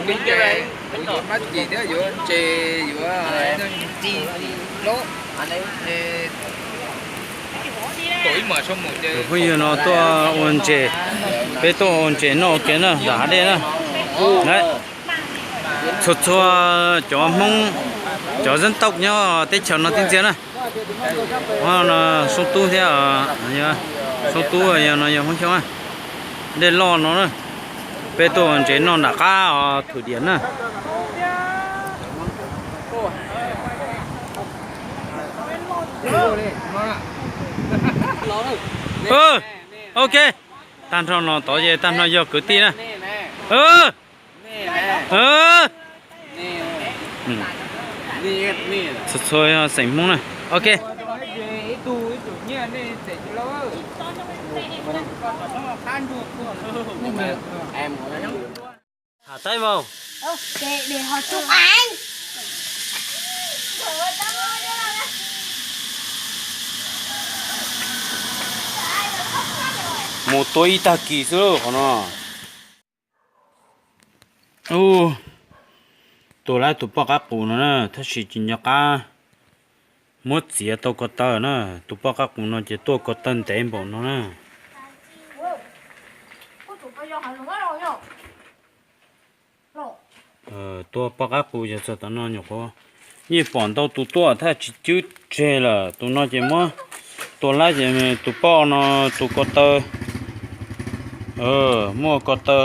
Tus phooj ywg no tuaj ua ntses, peb tuaj ua ntses noj ua ke na, nram hav dej na. Txhua txhua cov Hmoob, cov zeb tauj nyob teb chaws no tib ntxiag na. Soob Tub thiab, Soob Tub yog no yog Hmoob Xyooj, dej loj no na. Peb tuaj ua ntses noj nram qab Thum Diam na. Ok, tag nrho no tod ces tag nrho yog kwv tij na. Txhua txhua xeem Hmoob na. Ok. Has taib vaus. Mus tua ib tag kis xwb qhov no. Ua, tua lawm tus poj qab qus no na, tab sis tsis nco qab muab txiav tau ko taw na. Tus poj qab qus no ces tuaj ko taw ntev npaum no na. Tua poj qab qus ces txog tom no nyuam qhuav yeej pom ntau tus tuaj thiab tsis cwb tseg lawm. Tus no ces muab tua lawm ces tus poj no tus ko taw, muaj ko taw,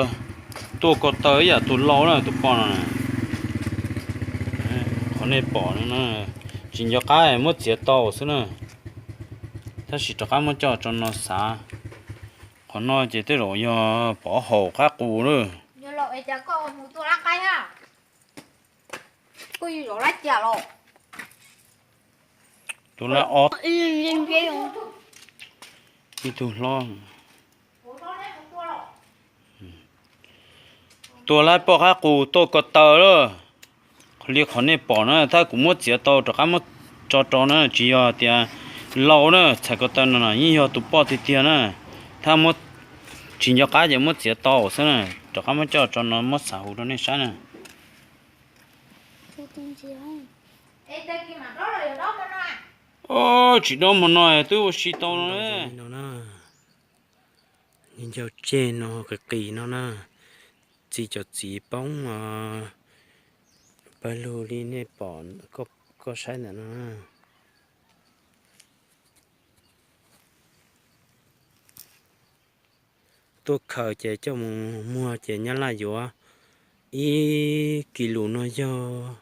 tuaj ko taw ib yam tus lau na tus poj no. Qhov nej pom no na, tsis nco qab muab txiav tau xwb na. Tab sis rov qab muab coj tso no xav. Qhov no ces tej zaum yog pov haum qab qus lawm. Tus lab ob, ib tug hlob. Tua lawm poj qab qus tuaj ko taw lawm. Li qhov nej pom na, tab kuv muab txiav tau rov qab muab tso rau na, tsis yog tias lau na, txhais ko taw no yeej yog tus poj tiag tiag na. Tab muab, tsis nco qab ces muab txiav tau xwb na, rov qab muab coj tso no muab xav hauv rau nej saib na. Tsis dob hmo no twb ua si tau no. Ncau tseg no qis qis no na, txiv cov txiv poob pawg lug li nej pom, koj saib ntawm no. Tuaj khaws ces coj mus muag ces nyab laj yuav ib kis lus no yog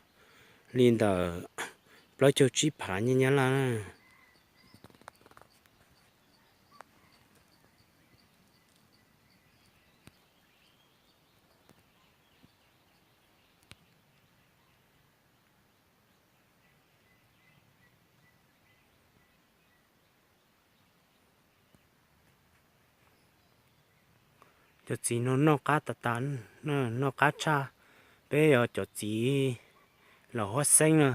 li ntawm plaub caug tsib phav nyiaj nyab laj na. Cov txiv no noj qab tas tas, noj qab tshaj. Peb yog cov txiv laus huab xeeb na,